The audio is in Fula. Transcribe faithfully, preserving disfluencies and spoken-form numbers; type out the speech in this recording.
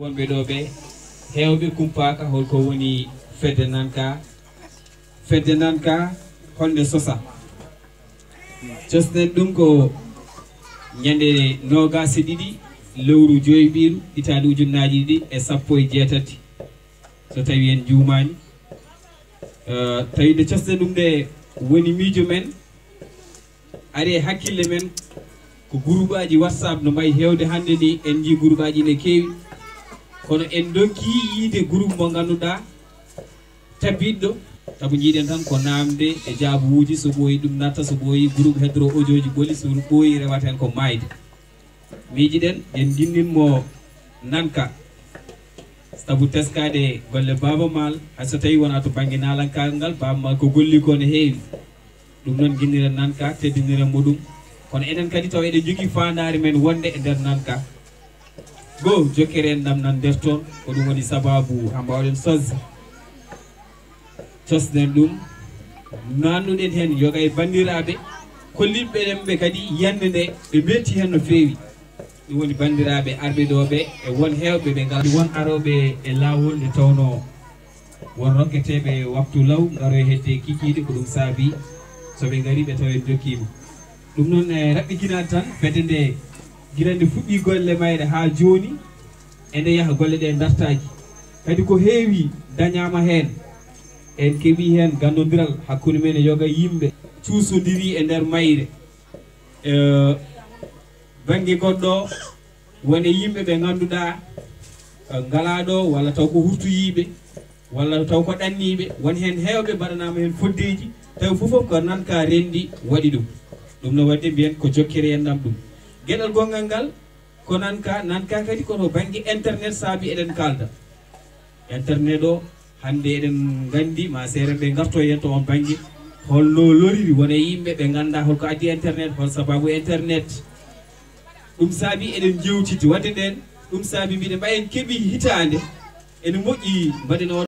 Wonɓe ɗo ɓe, heewɓe kumpaaka holko woni fedde Nanka. Fedde Nanka, holnde sosa? Cosɗen ɗum ko ñande noogaas e ɗiɗi lewru joyɓiiru hitaande ujunnaaji ɗiɗi e sappo e jeetati, so tawi en juumaani. Eh, tawi nde cosɗen ɗum nde, woni miijo men, ari e hakkille men, ko guruɓaaji WhatsApp no mbayi heewde hannde ni, en njii guruɓaaji ne keewi, kono en ndonki yiide gurup mo ngannduɗaa, tabitɗo, sabu njiiɗen tan ko naamde e jaabuwuuji, so ɓooyi ɗum natta, so ɓooyi gurup heddoro audioji ɓoli, so ɓooyi rewata heen ko maayde. Miijiɗen, en nginnin mo Nanka, sabu teskaade golle Baaba Maal, hay so tawii wonaa to bannge naalankaagal ngal, Baaba Maal ko golli ko ne heewi. Ɗum noon, nginniren Nanka, teddiniren mo ɗum. Kono enen kadi taw eɗen njogii faandaare men wonde e nder Nanka. Goo, jokkere en ɗam nan nder toon, ko ɗum woni sabaabu haa mbaawɗen sosde. Cosɗen ɗum, naannuɗen heen yoga e banndiraaɓe, kollitɓe ɗen ɓe kadi yannde nde, ɓe mbelti heen no feewi. Ɗum woni banndiraaɓe arɓe ɗo ɓe e won heewɓe ɓe ngal. Won arooɓe e laawol nde tawnoo won rokketeeɓe waktu law, ngaroo e hedde kikiiɗe, ko ɗum saabi so ɓe ngarii ɓe tawa en jokkiima. Ɗum noon, e raɓɓikinaade tan, fedde nde gila nde fuɗɗii golle mayre haa jooni, e nde yaha golle ɗe dartaaki. Kadi ko heewi dañaama heen. En keɓii heen ganndondiral hakkunde men e yoga yimɓe. Cuusondirii e nder mayre. Eh, bannge goɗɗo, won e yimɓe ɓe ngannduɗaa, eh, ngalaa ɗo, walla taw ko hurtoyiiɓe, walla taw ko ɗanniiɓe. Won heen heewɓe mbaɗanaama heen foddeeji, tawi fof fof ko Nanka renndi waɗi ɗum. Ɗum no waɗde mbiyen ko jokkere en ɗam ɗum. Geɗal gonngal ngal, ko Nanka, Nanka kadi ko to bannge internet saabi eɗen kaalda. Internet o, hannde eɗen nganndi, ma seerenɓe ngarto heen to on bannge, holno loriri, won e yimɓe ɓe nganndaa holko addi internet, hol sabaabu internet. Ɗum saabi eɗen njeewtiti, waɗde nden, ɗum saabi mbiɗen mbayen keɓi hitaande, ene moƴƴi mbaɗen o